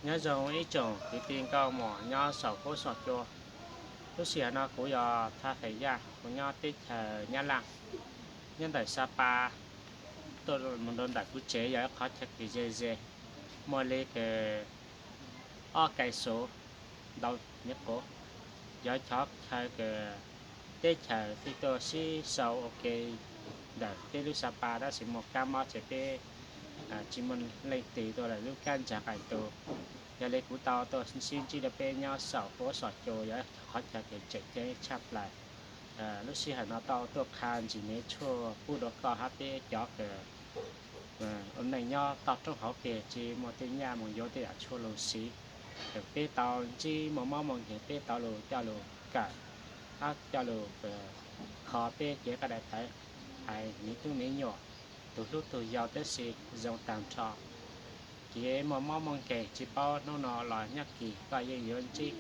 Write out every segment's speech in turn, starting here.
Nyob zoo ib tsoom kwv tij nkauj muam nyob saum huab saum cua. Lub sij hawm no kuv yog Thaj Fem Yaj, kuv nyob teb chaws Nyab Laj, nyob ntawm Sa Pa, tuaj mus rau ntawm kuv tsev yog ib qhov chaw kws ze ze, muaj li kws ob kais xuv ntau nyuv quv. Yog ib qhov chaw kws teb chaws thiaj tuaj sib sau ua ke ntawm peb lub Sa Pa, tab sis muaj kab mob ces peb tsis muaj leej twg tuaj lawm lub kab ntsa qais tus. Yog li kuv tau tuaj sib ntsib rau peb nyob saum huab saum cua, yog qhov chaw kws tseem ceeb tshaj plaws. Lub sij hawm no tau tuaj qha ntsis me tshuaj pub rau koj hab peb cov kws ua neej nyob toj roob hauv pes tsis muaj tej nyaj mus yuav tej yam tshuaj lug siv. Peb tau ntsib muaj mob muaj nkeeg peb tau lug coj lug kawm, hab coj lug kho peb kev qab daim tawv, hais miv tub miv nyuam, tus hlub tus yau tab sis zoo tag nrho. Kev muaj mob muaj nkeeg tsis paub hnub no los nyob kis koj yeej yuav ntsib.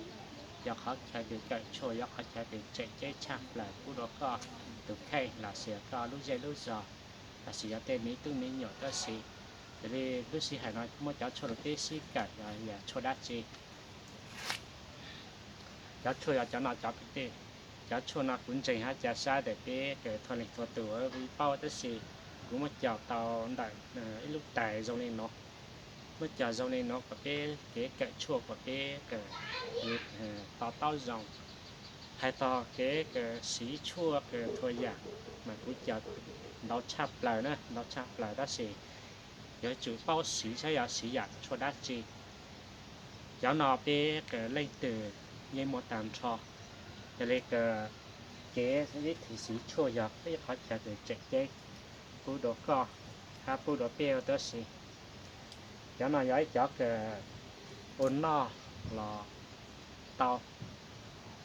Yog qhov chaw kws kawm tshuaj, yog qhov chaw kws tseem ceeb tshaj plaws pub rau koj tus kheej los sis koj lub zej lub zog, los sis yog tej miv tub miv nyuam tab sis. Yog li lub sij hawm no muab cov tshuaj rau peb sib kawm yog tshuaj dab tsi. Cov tshuaj yog cov no cov kwv tij. Cov tshuaj no kuv ntseeg hab ca sab ntawm peb kws thua leej thua tus paub tab sis kuv muab cog tau ntawm ib lub tais zoo li no. Muab cog zoo li no kom peb kev kawm tshuaj kom peb to taub zoo. Hais txog kev kws siv tshuaj kws thua yam mas kuv cog ntau tshaj plaws na, ntau tshaj plaws tab sis yuav tsum paub siv saib yog siv yam tshuaj dab tsi. Cov no peb kws leej twg yeej muaj tag nrho. Yog li kws kev ib thim siv tshuaj yog ib qhov chaw kws tseem ceeb pub rau koj hab pub rau peb tab sis. Cov no yog ib cov kws ua noj los tau,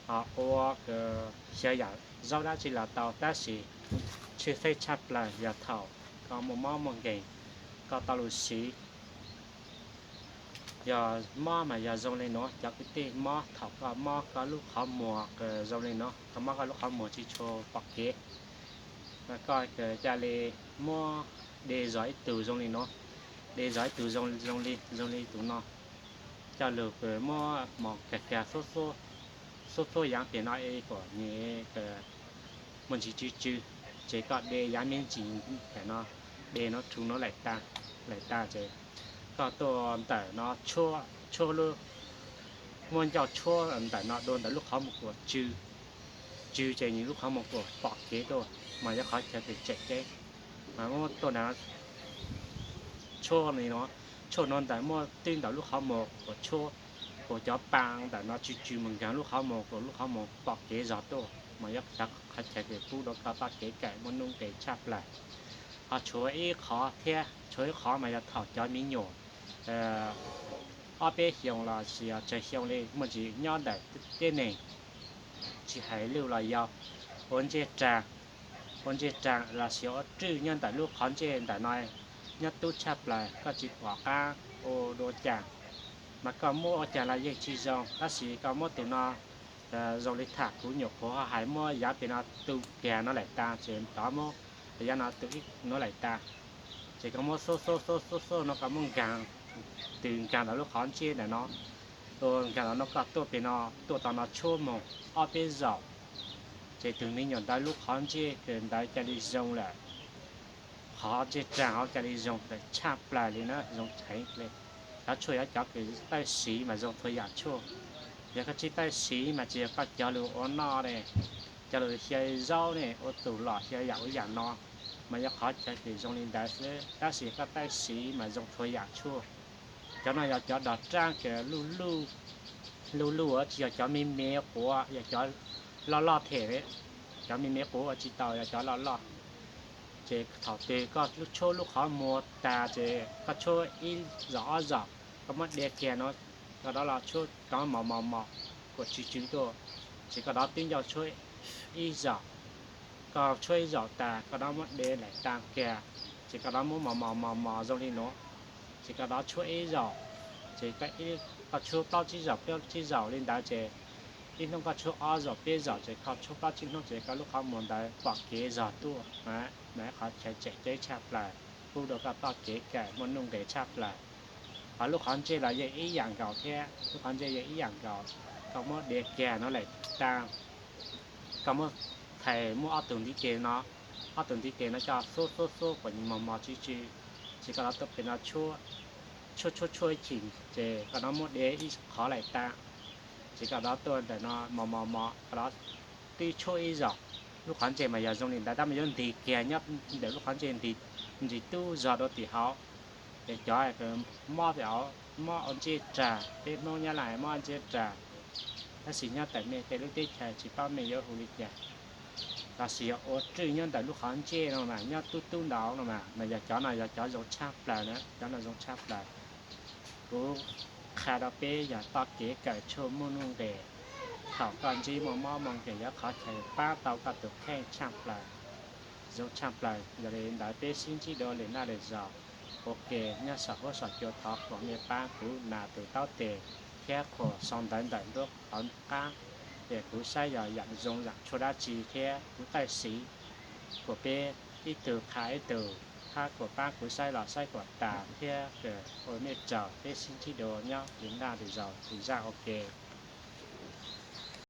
ho ua kws xyaw yam zaub dab tsi los tau tab sis tshwj xeeb tshaj plaws yog thaum koj muaj mob muaj nkeeg koj tau lug siv. Yog mob mas yog zoo li nuav cov kwv tij, mob thaum koj mob koj lub qhov muag zoo li nuav, koj mob koj lub qhov muag tsis tshua pom kev, koj ca li muab de zog ib tug zoo li nuav, de zog ib tug zoo li, zoo li tus no, coj lug muab mos kag kag xub xub yaav pem no es kom nws muaj ntsis tsw tsw, ces koj de yaav me ntsis pem no, de nuav rhu nuav laim tas, laim tas ces koj tuaj ntawm no tshuab, tshuab lub, muab ncauj tshuab ntawm no dua ntawm lub qhov muag kom tsw, tsw ces nws lub qhov muag kom pom kev tuaj mas yog qhov chaw kws tseem ceeb. Mas muab tuaj nrad tshuab li no, tshuab nuav ntawm muab twb ntawm lub qhov muag kom tshuab, kom cov paa ntawm no tsw tsw mus nkaag lub qhov muag kom lub qhov muag pom kev zog tuaj mas yog qhov chaw kws pub rau koj txoj kev kawm muaj nuj nqes tshaj plaws. Ho tshuav ib qhov thiab, tshuav ib qhov mas yog thaum cov me nyuam ob peb xyoos los sis yog tsawg xyoo li muaj ntsis nyob ntawm tib neeg, tsis hais luj los yau, ua ntsej rag, ua ntsej rag los sis ua rwj nyob ntawm lub qhov ntsej ntawm no, nyob tub tshaj plaws koj tsis pom qab ua dua cas. Mas koj muab ua cas los yeej tsis zoo, tab sis koj muab tus no zoo li tham kuv nyuam qhuav ho hais, muab yaav pem no tu kiag nuav laim tas ces rov muab yaav no tu ib nuav laim tas, ces koj muab xub xub xub xub xub no koj muab nkaag, tws nkaag ntawm lub qhov ntsej ntawm no, ua nkaag ntawm no koj tuaj pem no, tuaj tom no tshuab moog ob peb zaug, ces tus me nyuam ntawd lub qhov ntsej kws ntawd ca li zoo lawm. Qhov ntsej rag hov ca li zoo lawm tshaj plaws li na, zoo heev li. Cov tshuaj yog cov kws tawj siv mas zoo txhua yam tshuaj. Yog koj tsis tawj siv mas tsis yog koj cog lug ua noj ne, cog lug xyaw zaub ne, ua tug los xyaw yam ua yam no, mas yog qhov chaw kws zoo li ntawd xwb, tab sis koj tawj siv mas zoo txhua yam tshuaj. Cov no yog cov dog raab kws luj luj, luj luj tsis yog cov me me quav, yog cov loj loj them. Cov me me quav ua tsis tau, yog cov loj loj. Ces thaum twg koj tshuab lub qhov muag tag ces koj tshuab ib zaug ob zaug, koj muab de kiag no, koj rov los tshuab rov mos mos mos kom tsw tsw tuaj, ces koj rov twb ncauj tshuab ib zaug. Koj tshuab ib zaug tas koj rov muab de laim tas kiag, ces koj rov muab mos mos mos mos zoo li nuav, ces koj rov tshuab ib zaug, ces koj tshuab plaub tsib zaug plaub tsib zaug li ntawd ces ib hnub koj tshuab ob zaug peb zaug ces koj tshuab plaub tsib hnub ces koj lub qhov muag ntawd pom kev zog tuaj. Mas qhov chaw tseem ceeb tshaj plaws, pub rau koj txoj kev kawm muaj nuj nqis tshaj plaws. Hos lub qhov ntsej los yeej ib yam nkaus thiab, lub qhov ntsej yeej ib yam nkaus. Koj muab de kiag no lawm tas, koj muab thais muab ob tug ntiv tes no, ob tug ntiv tes no coj xub xub xub kom mos mos tsw tsw, ces koj rov tuaj pem no tshuab tshuab tshuab ib chim, ces koj rov muab de ib qhov lawm tas, ces koj rov tuaj ntawm no mos mos mos, koj rov twb tshuab ib zaug. Lub qhov ntsej mas yog zoo li ntawd tab mas yuav ntis kiag nyob ntawm lub qhov ntsej ntis ntsis tub zog rau tim hauv. Ces cov mob, mob ua ntsej rag, peb Hmoob Nyab Laj mob ua ntsej rag, tab sis nyob ntawm mej tej lub teb chaws tsis paub mej yuav hu li cas, los sis yog ua rwj nyob ntawm lub qhov ntsej no mas nyob tub tub ntaud no mas, mas yog cov no yog cov zoo tshaj plaws na, cov no zoo tshaj plaws. Kuv qha rau peb yog txoj kev kawm tshuaj muaj nuj nqis, thaum koj ntsib muaj mob muaj nkeeg yog qhov chaw pab tau koj tus kheej tshaj plaws, zoo tshaj plaws. Yog li ntawd peb sib ntsib dua lwm naj lwm zaus. Ua ke, nyob saum huab saum cua thov kom mej pab kuv nas tus taub tes thiab qhuas sau ntawv ntawm nruab qhov qab, es kuv saib yog yam zoo yam tshuaj dab tsi thiab kuv tawj siv kom peb ib tug qha ib tug, hab kom pab kuv saib los saib kom tas thiab ua mej tsaug. Peb sib ntsib dua nyob lwm naj lwm zaus, lwm zaj ua ke.